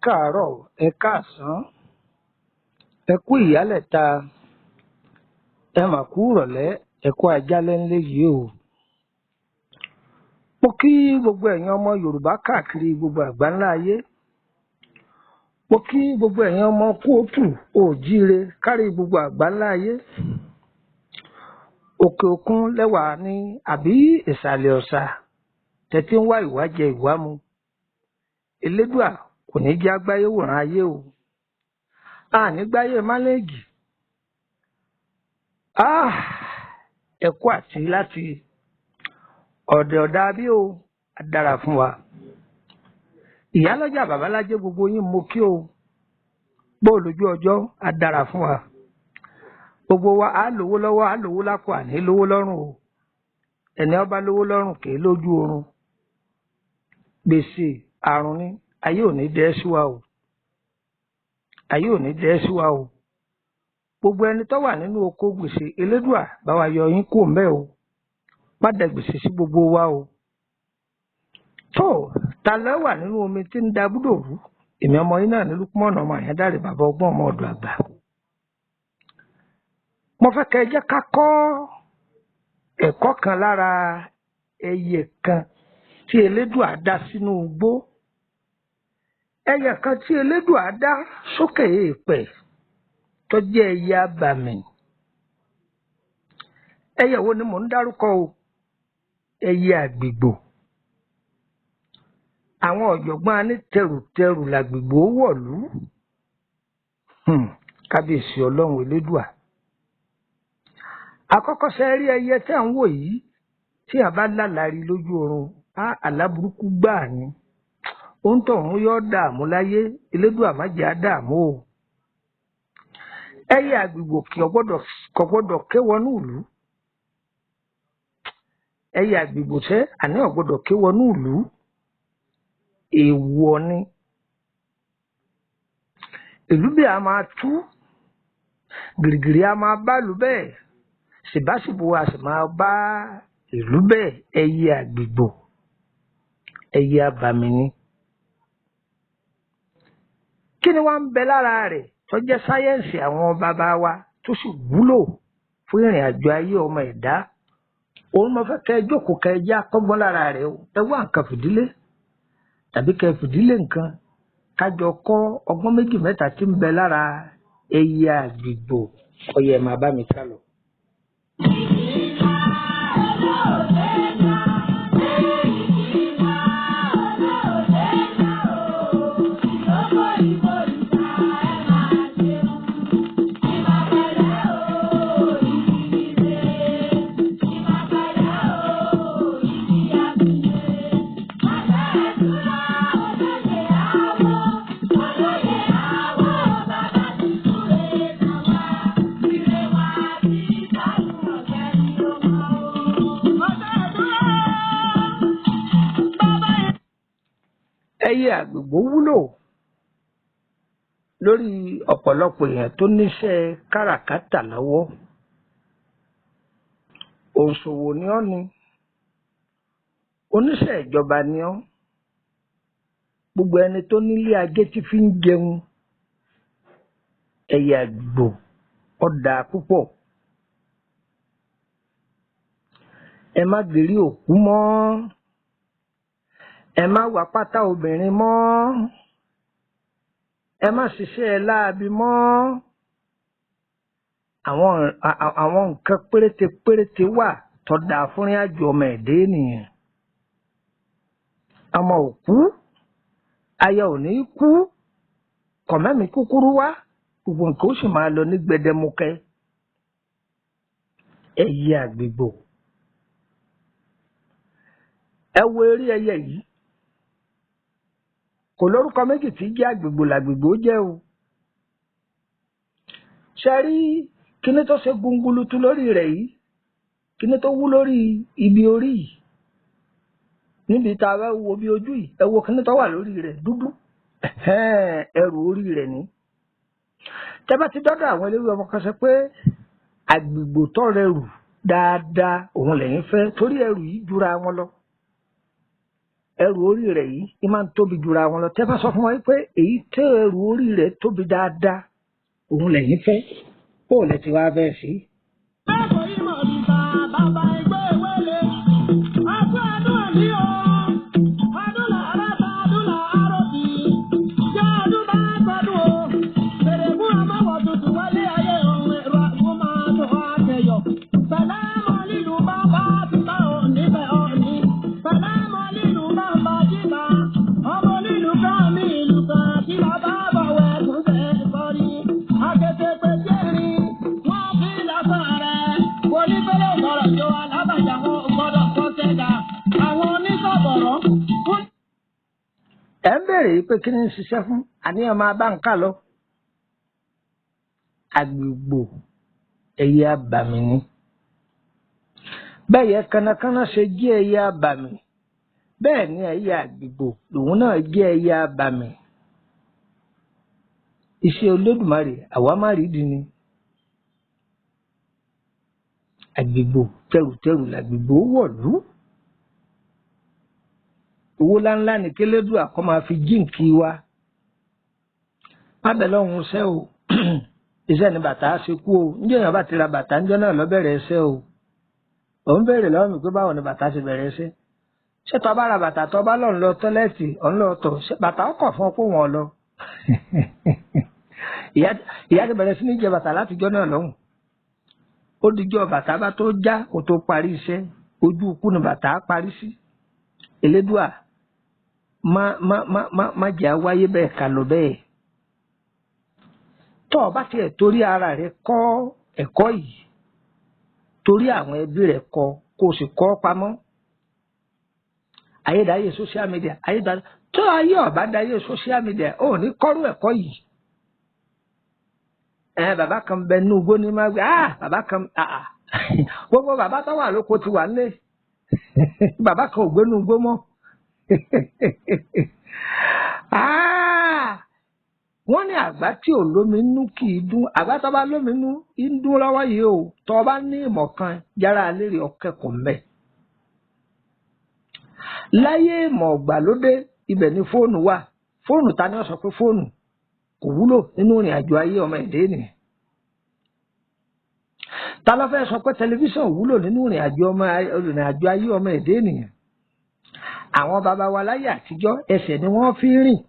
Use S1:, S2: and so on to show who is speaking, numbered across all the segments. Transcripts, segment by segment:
S1: Káàárọ̀, ẹ káàsán, ẹ kú ìyálẹ̀ta, ẹ mà kú ìrọ̀lẹ́, ẹ kú àjálẹ́ ńlé yìí o. Mo kí gbogbo ẹ̀yin ọmọ Yorùbá káàkiri gbogbo àgbáńlá ayé. Mo kí gbogbo ẹ̀yin ọmọ kóòtù òjíire kárí gbogbo àgbáńlá ayé. Òkè òkun lẹ́wà ní àbí ìsàlẹ̀ ọ̀sà tẹ́tí ń wá ìwájẹ ìwámu. Elédùà kò ní jẹ́ agbáyé wòran ayé o. A ní gbáyé mánéèjì. Ah! Ẹ kú àti láti ọ̀dẹ̀ ọ̀dà bí o, á dára fún wa. Ìyálọ́jà bàbálájé gbogbo yín mo kí o. Bó lójú ọjọ́, á dára fún wa. Gbogbo wa á lówó lọ́wọ́, á lówó lápò, àní lówó lọ́rùn o. Ẹni ó bá lówó lọ́rùn kì í lójú oorun. Gbèsè àrùn ni, ayé ò ní dẹ́ sí wa o. Ayé ò ní dẹ́ sí wa o. Gbogbo ẹni tó wà nínú oko gbèsè, Elédùà bá wa yọ yín kúrò ńbẹ̀ o. Má dẹ gbèsè sí gbogbo wa o. Tó ta ló wà nínú omi tí ń da búdò rú? Èmi ọmọ yín náà ní Lúkúmọ̀nà ọmọ Àyándárè bàbá ọgbọ́n ọmọ ọ̀dọ̀ àgbà. Mo fẹ́ kẹ́ ẹ jẹ́ ká kọ́ ẹ̀kọ́ kan lára ẹyẹ kan tí Elédùà dá sínú igbó. Ẹyẹ kan tí Elédùà dá sókè èèpẹ̀ tó jẹ́ ẹyẹ abàmì. Ẹyẹ wo ni mò ń dárúkọ o? Ẹyẹ àgbìgbò. Àwọn ọ̀jọ̀gbọ́n á ní tẹrùtẹrù làgbìgbò wọ̀lú. Kábíyèsí Ọlọ́run Elédùà. Àkọ́kọ́ ṣe rí ẹyẹ tí à ń wò yìí, tí a bá lálàrí lójú oorun, á àlá burúkú gbáà ni. Òun tọ̀hún yóò dààmú láyé, Elédùà má jẹ́ á dààmú o. Ẹyẹ àgbìgbò kò gbọ́dọ̀ ké wọnú ìlú. Ẹyẹ àgbìgbò sẹ́ àní ò gbọ́dọ̀ ké wọnú ìlú. Èèwọ̀ ni. Ìlú bí a máa tú, gìrìgìrì a máa bá ìlú bẹ́ẹ̀, ṣìbáṣìbò a sì máa bá ìlú bẹ́ẹ̀. Ẹyẹ àgbìgbò, ẹyẹ abàmì ni. Kí ni wá ń bẹ lára rẹ̀ tó jẹ́ sáyẹ́ǹsì àwọn bàbá wa tó sì wúlò fún ìrìn àjò ayé ọmọ ẹ̀dá? Òun mo fẹ́ kẹ́ ẹ jókòó kẹ́ ẹ já kọ́gbọ́n lára rẹ̀ o. Ẹ wá nǹkan fìdílé tàbí kẹ́ ẹ fìdílé nǹkan kájọ kọ́ ọgbọ́n méjì mẹ́ta tí ń bẹ lára ẹyẹ àgbìgbò. Ọyẹ máa bá mi ká lọ. Ẹyẹ àgbìgbò wúlò lórí ọ̀pọ̀lọpọ̀ èèyàn tó níṣẹ́ káràkátà lọ́wọ́. Òǹṣòwò ni ọ́ ni, oníṣẹ́ ìjọba ni ọ́, gbogbo ẹni tó nílé ajé tí fi ń jẹun, ẹyẹ àgbìgbò ó dáa púpọ̀. Ẹ má gbèrí òkú mọ́, ẹ má wá pátá obìnrin mọ́, ẹ má ṣiṣẹ́ láabi mọ́. Àwọn nǹkan péréte péréte wà tó dáa fún ìrìn àjò ọmọ ẹ̀dá ènìyàn. Ọmọ ò kú, aya ò ní kú, kọ̀mẹ́mí kúkúrú wá, gbogbo nǹkan ó sì máa lọ ní gbẹdẹmukẹ. Ẹyẹ àgbìgbò. Ẹ wo eré ẹyẹ yìí. Kò lórúkọ méjì tí jẹ́ àgbìgbò làgbìgbò jẹ́ o. Ṣé rí kíní tó ṣe gungulutu lórí rẹ̀ yìí? Kíní tó wú lórí ibi orí yìí? Níbi tá a bá wo bí ojú yìí, ẹ wo kíní tó wà lórí rẹ̀ dúdú. Ẹrù orí rẹ̀ ni. Tẹ́ bá ti dọ́dọ̀ àwọn eléwé ọmọ kan sọ pé àgbìgbò tó rẹrù dáadáa òun lẹ́yìn fẹ́ torí ẹrù yìí jura wọn lọ. Ẹrù orí rẹ̀ yìí ní máa ń tóbi jura wọn lọ. Tẹ́ bá sọ fún wọn pé èyí tẹ́ ẹrù orí rẹ̀ tóbi dáadáa òun lẹ́yìn fẹ́, bóò lẹ ti wá bẹ́ẹ̀ sí. Ẹ ń bèrè yìí pé kí ni ń ṣiṣẹ́ fún, àníyàn máa bá ń kà lọ. Àgbègbò ẹyẹ abàmì ni. Bẹ́ẹ̀ yẹ kánnakánná ṣe jẹ́ ẹyẹ abàmì, bẹ́ẹ̀ ni ẹyẹ àgbègbò lòun náà jẹ́ ẹyẹ abàmì. Iṣẹ́ Olódùmarè àwa má rí di ni. Àgbègbò tẹrùtẹrù làgbègbò wọ̀lú. Owó ńláńlá ní kélédùà kọ́ máa fi jíǹkí wa. Mábẹ̀ lọ́hùn iṣẹ́ o, iṣẹ́ ni bàtà á ṣe kú o. Ǹjẹ́ èèyàn bá ti ra bàtà ńjọ́ náà lọ bẹ̀rẹ̀ iṣẹ́ o. Òun béèrè lọ́wọ́ mi pé báwo ni bàtà ṣe bẹ̀rẹ̀ iṣẹ́. Ṣé tó bá ra bàtà tó bá lọ́n lọ tọ́lẹ́ẹ̀tì ọ̀n lọ tọ̀, ṣé bàtà ọkọ̀ fún ọ pé wọ́n lọ? Ìyá ti bẹ̀rẹ̀ sí ní jẹ bàtà látijọ́ náà lọ́hùn. Ó dijọ́ bàtà bá tó já kó tó parí iṣẹ́, ojú ikú ni bàtà á parí sí. Elédùà má má má má má jẹ́ àwáyé bẹ́ẹ̀ ká lọ bẹ́ẹ̀. Tọ́ ọ bá tiẹ̀ torí ara rẹ kọ́ ẹ̀kọ́ yìí, torí àwọn ẹbí rẹ kọ́, kó o sì kọ́ ọ pamọ́. Ayédáyé social media, ayédáyé tó ayé ọ̀bá dáyé social media, ò ní kọ́rú ẹ̀kọ́ yìí. Ẹ bàbá kan bẹ nínú igbó ní máa gbé, ah bàbá kan, ah gbogbo bàbá tó wà lóko ti wà nílé. Bàbá kan ò gbé nínú igbó mọ́. Wọ́n ní àgbá tí ò lómi nú kì í dún. Àgbá tó bá lómi nú ń dún lọ́wọ́ yìí o. Tó bá ní ìmọ̀ kan yára lérè ọ̀kẹ́kọ̀ọ́ mẹ́. Láyé ìmọ̀ ọ̀gbàlódé ibẹ̀ ni fóònù wà. Fóònù ta ni ó sọ pé fóònù kò wúlò nínú ìrìn àjò ayé ọmọ ẹ̀dẹ́ ènìyàn? Ta ló fẹ́ sọ pé tẹlifíṣàn wúlò nínú ìrìn àjò ayé ọmọ ẹ̀dẹ́ ènìyàn? Àwọn bàbá wa láyé àtijọ́ ẹsẹ̀ ni wọ́n fi ń rìn.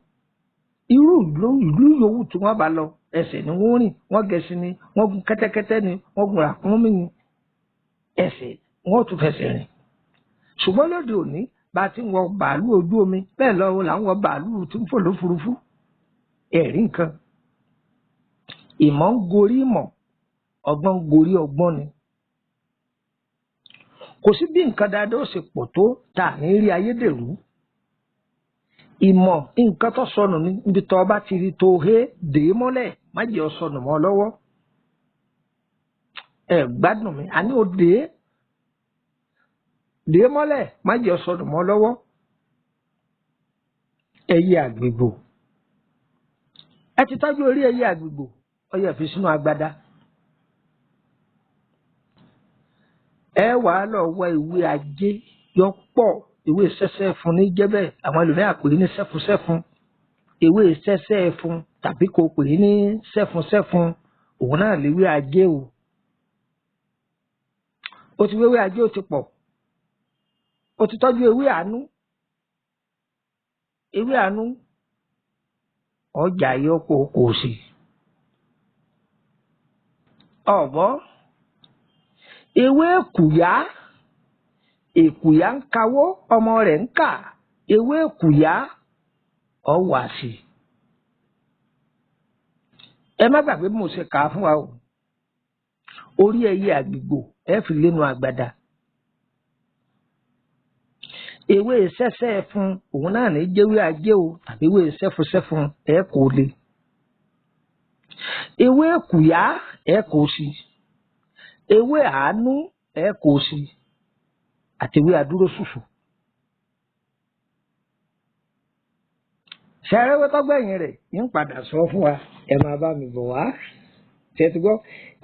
S1: Irú ìlú yòówù tí wọ́n bá lọ ẹsẹ̀ ni wọ́n rìn. Wọ́n gẹṣin ni, wọ́n gun kẹ́tẹ́kẹ́tẹ́ ni, wọ́n gun ràkúnmí ni, ẹsẹ̀ wọ́n tún fẹsẹ̀ rìn. Ṣùgbọ́n lóde òní bá a ti ń wọ bàálù ojú omi bẹ́ẹ̀ lọ́wọ́ là ń wọ bàálù tí ń fò lófurufú. Ẹ̀rí nǹkan. Ìmọ̀ ń gorí ìmọ̀, ọgbọ́n ń gorí ọgbọ́n ni. Kò sí bí nǹkan dáadáa ó ṣe pọ̀ tó tà ní rí ayédèrú. Ìmọ̀ nǹkan tó sọnù ní ibi tó bá ti rí tó hé dè é mọ́lẹ̀, má jẹ́ ó sọnù mọ́ lọ́wọ́. Ẹ gbádùn mi, àní ó dè é mọ́lẹ̀, má jẹ́ ó sọnù mọ́ lọ́wọ́. Ẹyẹ àgbègbò. Ẹ ti tọ́jú orí ẹyẹ àgbègbò, ó yẹ fi sínú agbada. Ẹ wàá lọ wọ ìwé ajé yọ pọ̀, ìwé sẹ́sẹ́ fún ní jẹ́bẹ̀, àwọn ẹlòmíràn pè é ní sẹ́fúnsẹ́fún. Ìwé sẹ́sẹ́ fún tàbí kò pè é ní sẹ́fúnsẹ́fún, òun náà léwé ajé o. O ti wéwé ajé o ti pọ̀. O ti tọ́jú ewé àánú. Ewé àánú ọjà yọ kó kò sí. Ọ̀bọ ewé èkùyá, èkùyá ń kawó, ọmọ rẹ̀ ń kà, ewé èkùyá ọ̀wà sí. Ẹ má gbàgbé bí mo ṣe kà á fún wa o. Orí ẹyẹ àgbègbò ẹ fi lénu àgbàdà. Ewé sẹ́sẹ́ fún òun náà ní jẹ́wé ajé o tàbí ewé sẹ́fúnsẹ́fún ẹ kò le. Ewé èkùyá ẹ kò sí. Ewé àánú ẹ kò sí. Àti ewé adúró ṣùṣù. Ṣẹ̀rẹ́wé tọ́gbẹ̀yìn rẹ̀ ń padà sọ fún wa, ẹ máa bá mi bọ̀ wá. Ṣé ti gbọ́?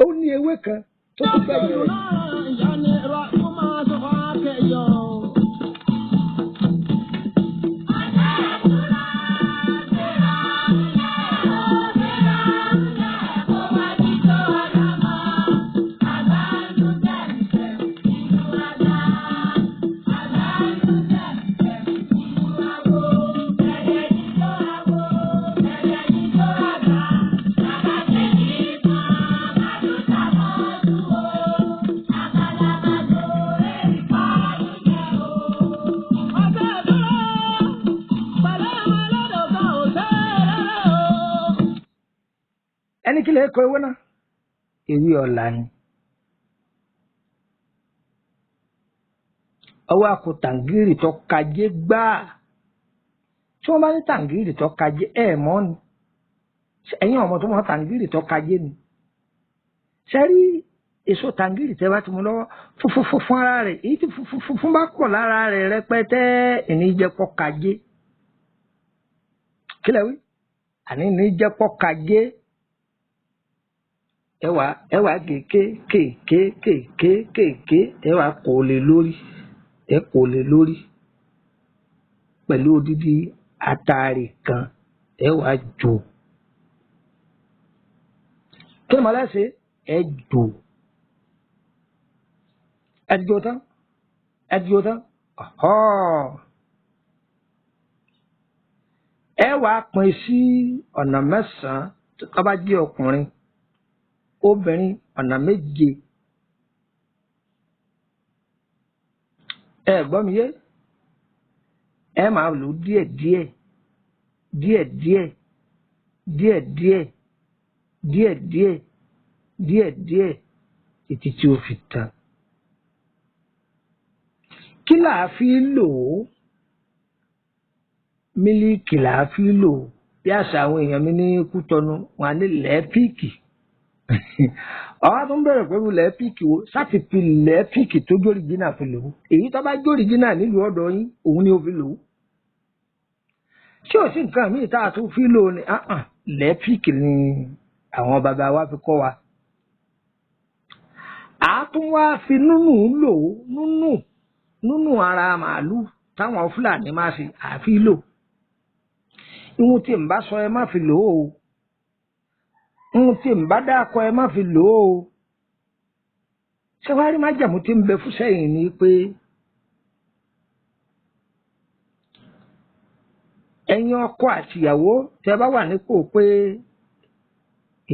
S1: Ó ní ewé kan tó tún gbẹ̀yìn rẹ̀. Kí lè kọ ewé náà? Ewé ọ̀la ni. Ọwọ́ àkó tàǹgìrì tó kajé gbáà. Tí wọ́n bá ní tàǹgìrì tó kajé, ẹ̀ mọ́ ni. Ẹ̀yin ọmọ tó mọ tàǹgìrì tó kajé ni. Ṣé rí èso tàǹgìrì tẹ́ bá ti mú lọ́wọ́ funfun funfun ara rẹ̀, èyí tí funfun funfun bá pọ̀ lára rẹ̀ rẹpẹtẹ, ìní jẹ́ pọ̀ kajé. Kí lẹ wí? Àní ní jẹ́ pọ̀ kajé. Ẹ wà gé kékékékékéké, ẹ wà kò lè lórí, ẹ kò lè lórí pẹ̀lú odidi àtàrí kan, ẹ wà jò. Kí ni mo lẹ́sẹ̀? Ẹ jò. Ẹ jò tán, ẹ jò tán. Ẹ wà pín sí ọ̀nà mẹ́sàn-án tó bá jẹ́ ọkùnrin, obìnrin ọ̀nà méje. Ẹ gbọ́ mi yé? Ẹ máa lò díẹ̀ díẹ̀ díẹ̀ díẹ̀ díẹ̀ díẹ̀ díẹ̀ díẹ̀ díẹ̀ díẹ̀ títí tí ó fi tán. Kí là á fi lò ó? Mílíkì là á fi lò ó. Bí àṣà àwọn èèyàn mi ní Kútọnu, wọn á ní lẹ́ẹ̀píìkì. Ọ̀hún tó ń bẹ̀rẹ̀ pẹ̀lú lẹ́ẹ̀píìkì wo, sáti fi lẹ́ẹ̀píìkì tó jórí jìnnà fi lò ó. Èyí tó bá jórí jìnnà nílùú ọ̀dọ̀ yín, òun ni ó fi lò ó. Ṣé ò sí nǹkan míì tá a tún fi lò ó ni? Lẹ́ẹ̀píìkì ni àwọn bàbá wa fi kọ́ wa. A tún wá fi núnù lò ó, núnù núnù ara màálù táwọn Fúlàní máa ṣe àfi lò. Ihun tí n bá sọ ẹ má fi lò ó. Ihun tí n bá dákọ ẹ má fi lò ó. Ṣé wàá rí májàmú tí ń bẹ fún sẹ́yìn ni pé ẹ̀yin ọkọ àtìyàwó tẹ́ bá wà nípò pé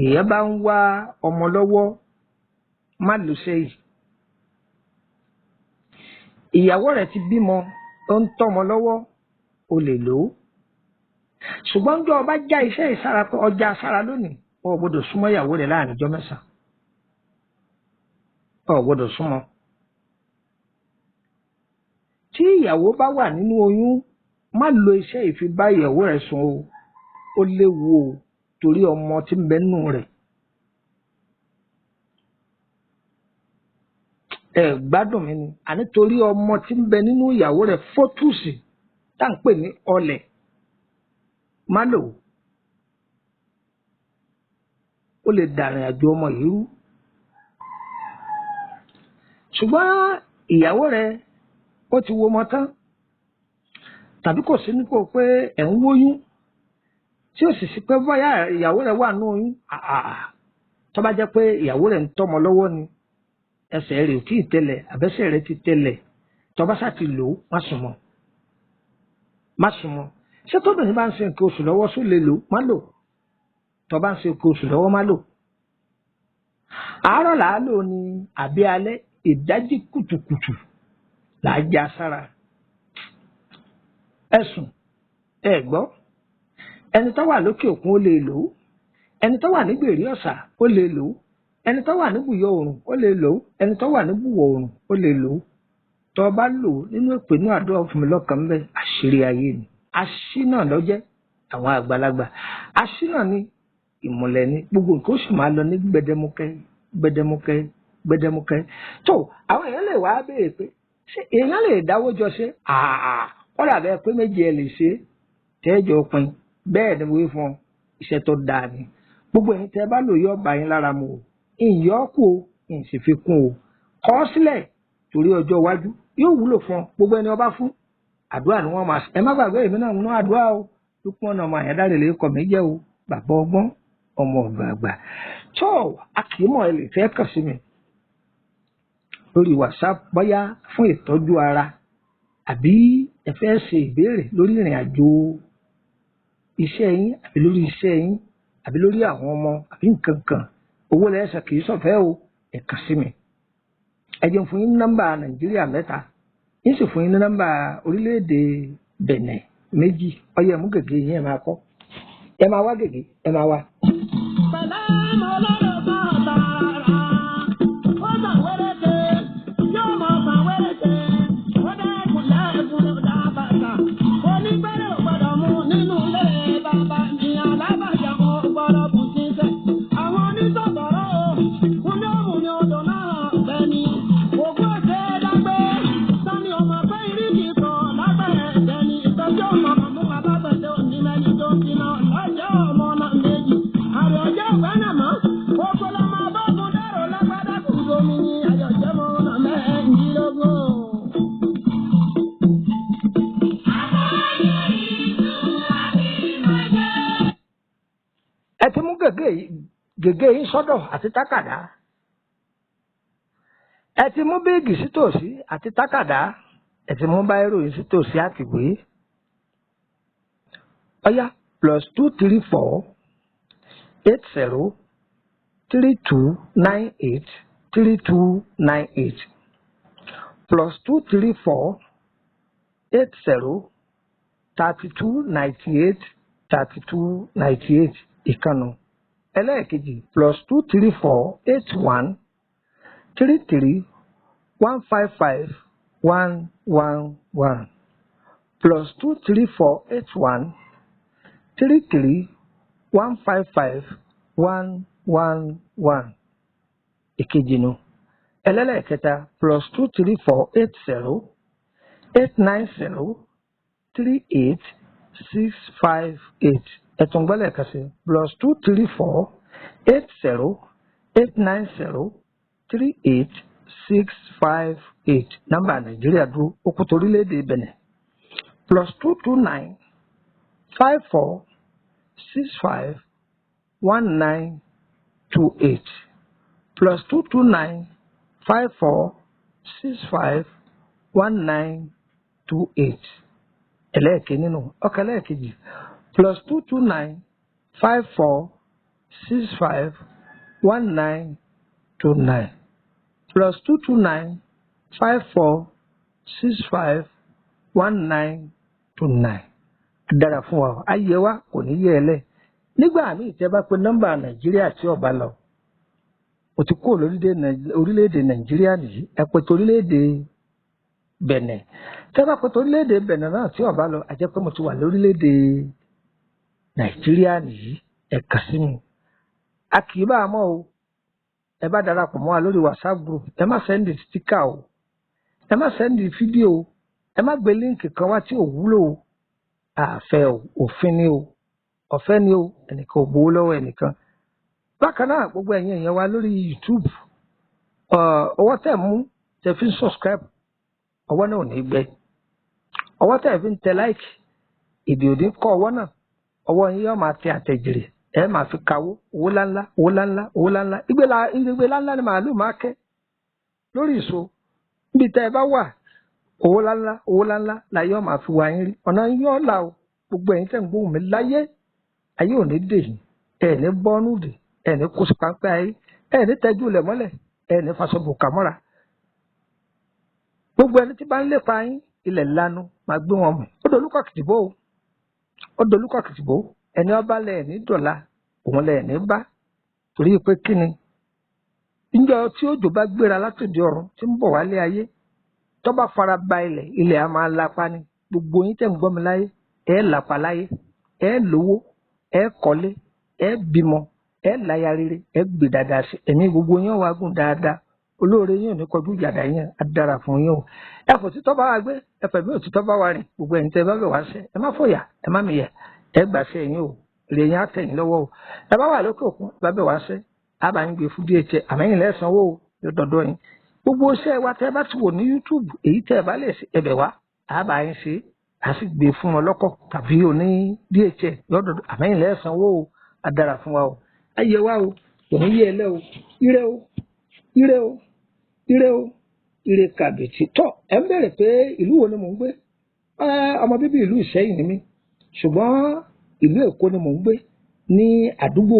S1: èèyàn bá ń wá ọmọ lọ́wọ́, má lò sẹ́yìn. Ìyàwó rẹ̀ ti bímọ, ó ń tọ́mọ lọ́wọ́, o lè lò ó. Ṣùgbọ́n jọ ọba já iṣẹ́ ìsára pé ọjà sára lónìí, o ò gbọ́dọ̀ súnmọ́ ìyàwó rẹ̀ láàrin ọjọ́ mẹ́sàn-án. O ò gbọ́dọ̀ súnmọ́. Tí ìyàwó bá wà nínú oyún, má lo iṣẹ́ ìfi bá ìyàwó rẹ̀ sùn o. Ó léwu o, torí ọmọ tí ń bẹ nínú rẹ̀. Ẹ gbádùn mi ni. Àní torí ọmọ tí ń bẹ nínú ìyàwó rẹ̀, fótùsì tá ń pè ní ọlẹ̀, má lò ó. Ó lè dàrin àjò ọmọ yìí rú. Ṣùgbọ́n ìyàwó rẹ̀ ó ti wo ọmọ tán, tàbí kò sí nípò pé ẹ̀ ń wóyún, tí ó sì sí pé bóyá ìyàwó rẹ̀ wà nínú oyún. Tó bá jẹ́ pé ìyàwó rẹ̀ ń tọ́mọ lọ́wọ́ ni, ẹsẹ̀ rẹ̀ ò tí ì tẹlẹ̀, àbẹ́sẹ̀ rẹ̀ ti tẹlẹ̀, tó bá ṣáà ti lò ó, má sùn mọ́. Má sùn mọ́. Ṣé tóbìnrin bá ń ṣe nǹkan oṣù lọ́wọ́ só lè lò? Má lò. Tó bá ń ṣe nǹkan oṣù lọ́wọ́, má lò. Àárọ̀ là á lò ní àbí alẹ́, ìdájí kùtùkùtù là á já sára. Ẹ sùn, ẹ gbọ́. Ẹni tó wà lókè òkun ó lè lò ó. Ẹni tó wà ní gbèrè ọ̀sà ó lè lò ó. Ẹni tó wà ní bùyọ oòrùn ó lè lò ó. Ẹni tó wà ní bùwọ̀ oòrùn ó lè lò ó. Tó bá lò ó nínú èpè inú àdúrà fún mi lọ́kàn ń bẹ, àṣírí ayé ni. Aṣínà lọ́jẹ́ àwọn àgbàlagbà. Aṣínà ni ìmùlẹ̀ ni, gbogbo nǹkan ó sì máa lọ ní gbẹdẹmukẹ gbẹdẹmukẹ gbẹdẹmukẹ. Tó àwọn èèyàn lè wá béèrè pé ṣé èèyàn lè dáwọ́ jọ ṣe? Kọ́dà bẹ́ẹ̀ pé méje ẹ lè ṣe tẹ́jọ pin. Bẹ́ẹ̀ ni mo wí fún ọ, iṣẹ́ tó dáa ni. Gbogbo ẹ̀yin tẹ́ bá lò yọ ọba yín lára mu o. Ìyọ́ kù o, ìsì fi kún o. Kọ́ sílẹ̀ torí ọjọ́ iwájú yóò wúlò fún ọ. Gbogbo ẹni ọba fún àdúrà ni wọ́n máa ṣe. Ẹ má gbàgbé èmi náà nínú àdúrà o. Dúpọ̀ ọ̀nà ọmọ àyàndáre lè kọ̀ mí jẹ́ o. Bàbá ọgbọ́n, ọmọ ọ̀dọ̀ àgbà. Tó a kì í mọ̀, ẹ lè fẹ́ kàn sí mi lórí WhatsApp bóyá fún ìtọ́jú ara, àbí ẹ fẹ́ ṣe ìbéèrè lórí ìrìn àjò iṣẹ́ yín, àbí lórí iṣẹ́ yín, àbí lórí àwọn ọmọ, àbí nǹkan kan. Owó lẹ́sẹ̀ kì í sọ̀fẹ́ o, ẹ kàn sí mi. Ẹ jẹ́ n fún yín ní nọ́mbà Nàìjíríà mẹ́ta, yín sì fún yín ní nọ́mbà orílẹ̀-èdè Bẹ̀nẹ̀ méjì. Ọyẹ mú gègé yín, ẹ máa kọ́, ẹ máa wá gègé, ẹ máa wá.
S2: Pẹ̀lẹ́ mo
S1: gègé yín sọ́dọ̀ àti tákàdá. Ẹ ti mú bíìgì sítòsí àti tákàdá. Ẹ ti mú báírò yín sítòsí àtìwé. Ọ̀yá, +234 80 32 98 32 98, +234 80 32 98 32 98, ìkànnù. Ẹlẹ́ẹ̀kejì, +234 81 33 155 111, +234 81 33 155 111, ìkejì nu. Ẹlẹ́lẹ́kẹta, +234 80 890 38 658. Ẹ̀tún gbọ́lẹ̀ kan sí, +234 80 890 38 658. Nọ́mbà Nàìjíríà dúró, ó kú torílẹ̀-èdè Benin, +229 54 65 19 28, +229 54 65 19 28. Ẹlẹ́ẹ̀kẹ́ nínú ọkọ̀. Ẹlẹ́ẹ̀kejì, +229 54 65 19 29, +229 54 65 19 29. Dára fún wa, ayé wa kò ní yẹ ẹ lẹ. Nígbà míì, tẹ́ bá pe nọ́mbà Nàìjíríà tí ó bá lọ, o ti kúrò lórílẹ̀-èdè Nàìjíríà nìyí. Ẹ pè torílẹ̀-èdè Bẹ̀nẹ̀. Tẹ́ bá pè torílẹ̀-èdè Bẹ̀nẹ̀ náà tí ó bá lọ, a jẹ́ pé mo ti wà lórílẹ̀-èdè Nàìjíríà nìyí. Ẹ kàn sí mi, a kì í bá a mọ̀ o. Ẹ bá darapọ̀ mọ́ wa lórí WhatsApp group, ẹ má send sticker o, ẹ má send fídíò o, ẹ má gbé link kan wá tí ò wúlò o. Àfẹ́ o, òfin ni o, ọ̀fẹ́ ni o, ẹnìkan ò gbowó lọ́wọ́ ẹnìkan. Bákan náà, gbogbo ẹ̀yin èèyàn wa lórí YouTube, ọwọ́ tẹ̀ mú tẹ̀ fi ń subscribe, ọwọ́ náà ò ní gbẹ. Ọwọ́ tẹ̀ fi ń tẹ like, èdè òní kọ́ ọwọ́ náà. Ọwọ́ yín yóò máa tẹ àtẹ̀jèrè, ẹ máa fi kawó owó ńláńlá, owó ńláńlá, owó ńláńlá. Ìgbé ńláńlá ni màálù máa kẹ́ lórí ìso níbi tẹ́ ẹ bá wà. Owó ńláńlá, owó ńláńlá la yóò máa fi wá yín rí. Ọ̀nà yín yóò là o. Gbogbo ẹ̀yin tẹ́ ń gbóhùn mi láyé, ayé ò ní dè yín, ẹ̀ ní bọ́nú dè, ẹ̀ ní kó sí pápẹ́ ayé, ẹ̀ ní tẹ́jú ilẹ̀ mọ́lẹ̀, ẹ̀ ní faṣọ bùkà mọ́ra. Gbogbo ẹni tí bá ń lépa yín, ilẹ̀ lanu máa gbé wọn mì. Ó dolúkọ kìtìbó o, ó dolúkọ kìtìbó. Ẹni ọba lẹ̀ ní dọ̀la, òun lẹ̀ ní bá. Torí pé kíni? Níjọ́ tí òjò bá gbéra látòdì ọ̀run tí ń bọ̀ wálé ayé, tó bá fara ba ilẹ̀, ilẹ̀ á máa lapa ni. Gbogbo yín tẹ̀ ń gbọ́ mi láyé, ẹ̀ lapa láyé, ẹ̀ lówó, ẹ̀ kọ́lé, ẹ̀ bímọ, ẹ̀ láya rere, ẹ̀ gbé dáadáa sí ẹ̀mí. Gbogbo yín wá gùn dáadáa. Olóore yín ò ní kọjú ìjàdá yín. Á dára fún yín o. Ẹ fò títọ́ bá wa gbé, ẹ fẹ̀mí òtítọ́ bá wa rìn. Gbogbo ẹ̀yin tẹ́ bá bẹ̀ wá ṣe, ẹ má fòyà, ẹ má mìyẹ, ẹ gbà ṣe ẹ̀yin o. Èrè yín á tẹ̀ yín lọ́wọ́ o. Ẹ bá wà lókè òkun, ẹ bá bẹ̀ wá ṣe, á bá yín gbé fún DHL, àmẹ́yìn lẹ́sànwó o, yóò dọ̀dọ̀ yín. Gbogbo iṣẹ́ wa tẹ́ bá ti wò ní YouTube, èyí tẹ́ ẹ bá lè ṣe, ẹbẹ̀ wá, á bá yín ṣe, á sì gbé fún wọn lọ́kọ̀ tàbí oní DHL yóò dọ̀dọ̀. Àmẹ́yìn lẹ́sànwó o. Á dára fún wa o, ayé wa o kò ní yé ẹ lẹ́ o. Ire o, ire o, ire o, ire kàbìtì. Tọ́ ẹ ń bẹ̀rẹ̀ pé ìlú wo ni mò ń gbé? Ọmọ bíbí ìlú Ìṣẹ́yìn ni mí, ṣùgbọ́n ìlú Èkó ni mò ń gbé, ní àdúgbò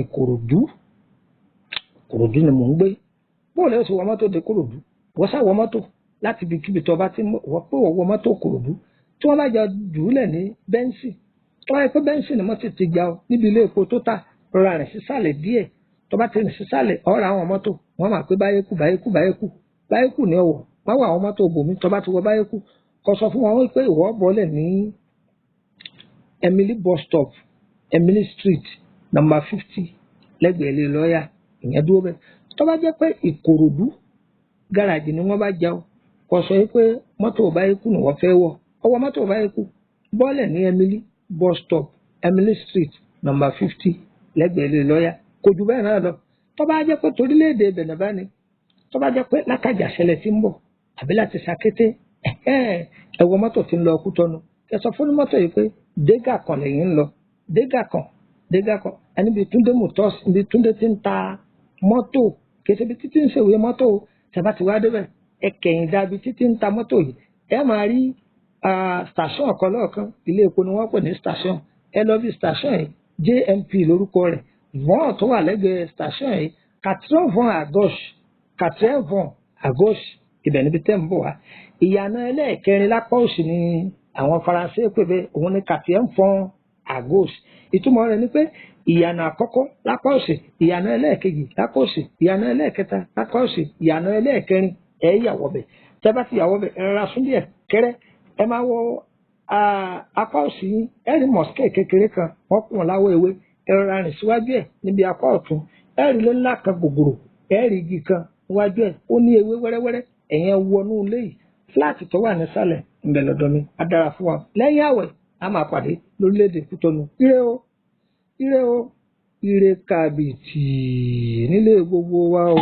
S1: Ìkòròdú. Ìkòròdú ni mò ń gbé. Bóòlù ẹ̀ sì wọ mọ́tò dé Kòròdú, wọ́n sá wọ mọ́tò láti ibikíbi tó bá ti wọ́n pé wọ́n wọ mọ́tò Kòròdú, tí wọ́n bá jọ jùúlẹ̀ ní Bẹ́ńsì, tó bá yẹ pé Bẹ́ńsì ni mọ́tò ti ga ọ níbi ilé epo tó tà, rọra rìn sísàlẹ̀ díẹ̀. Tó bá ti rìn sísàlẹ̀, ọ̀rọ̀ àwọn mọ́tò wọ́n máa pé Báyékù, Báyékù, Báyékù, Báyékù ní ọ̀wọ̀. Wọ́n wà àwọn mọ́tò bòmí. Tó bá ti wọ Báyékù, kó sọ fún wọn pé ìwọ bọ́lẹ̀ ní Emily bus stop, Emily Street, number 50, lẹ́gbẹ̀ẹ́ ilé lọ́ọ̀yà. Ìyẹn dúró bẹ́ẹ̀. Tó bá jẹ́ pé Ìkòròdú gáràjì ni wọ́n bá já ọ, kó sọ pé mọ́tò Báyékù ni wọ́n fẹ́ wọ̀. Ọwọ́ mọ́tò Báyékù, bọ́lẹ̀ ní Emily bus stop, Emily Street, number 50, lẹ́gbẹ̀ẹ́ ilé lọ́ọ̀yà. Kò jù bẹ́ẹ̀ náà lọ. Tó bá jẹ́ pé torílẹ̀-èdè Bẹ̀nẹ̀ bá ní, tó bá jẹ́ pé látàjà ṣẹlẹ̀ tí ń bọ̀ àbí láti Sàkété, ẹ wọ mọ́tò tí ń lọ Kútọ́nù. Ẹ sọ fún mọ́tò yìí pé Dégà kan lẹ́yìn ń lọ, Dégà kan. Dé gàkọ́ ẹni bíi Túndé Motors, ibi Túndé ti ń ta mọ́tò, kì í ṣe ibi títí ń ṣèwé mọ́tò. Tẹ́ bá ti wá débẹ̀, ẹ kẹ̀yìn dà ibi títí ń ta mọ́tò yìí, ẹ máa rí station kan lọ́ọ̀kan. Ilé epo ni wọ́n pè ní station. Ẹ lọ bí station yìí, JMP lórúkọ rẹ̀. Vọ́n tó wà lẹ́gbẹ̀ẹ́ station yìí, 80 à gauche, 80 à gauche, ibẹ̀ níbi tẹ́ ń bọ̀ wá. Ìyànà ẹlẹ́ẹ̀kẹrin lápá òsì ni àwọn Faransé pè bẹ́ẹ̀, òun ni 80 à gauche. Ìtumọ̀ rẹ̀ ni pé ìyànà àkọ́kọ́ lápá òsì, ìyànà ẹlẹ́ẹ̀kejì lápá òsì, ìyànà ẹlẹ́ẹ̀kẹta lápá òsì, ìyànà ẹlẹ́ẹ̀kẹrin, ẹ yàwọ̀ bẹ̀. Tẹ́ bá ti yàwọ̀ bẹ̀, ẹ rọra sún díẹ̀ kẹ́rẹ́, ẹ máa wọ apá òsì yín, ẹ rí mosque kékeré kan, wọ́n kùn láwọ̀ ewé. Ẹ rọra rìn síwájú ẹ̀ níbi apá ọ̀tún, ẹ rí ilé ńlá kan gbògbòrò, ẹ rí igi kan níwájú ẹ̀, ó ní ewé wẹ́rẹ́wẹ́rẹ́. Ẹ̀yin ẹ wọnú ilé yìí, fúláàtì tó wà nísàlẹ̀ ńbẹ̀ lọ́dọ̀ mi. Á dára fún wa. Lẹ́yìn àwẹ̀, a máa pàdé lórílẹ̀‐èdè Kútọ́nù. Ire o, ire o, ire kàbìtì nílé gbogbo wa o.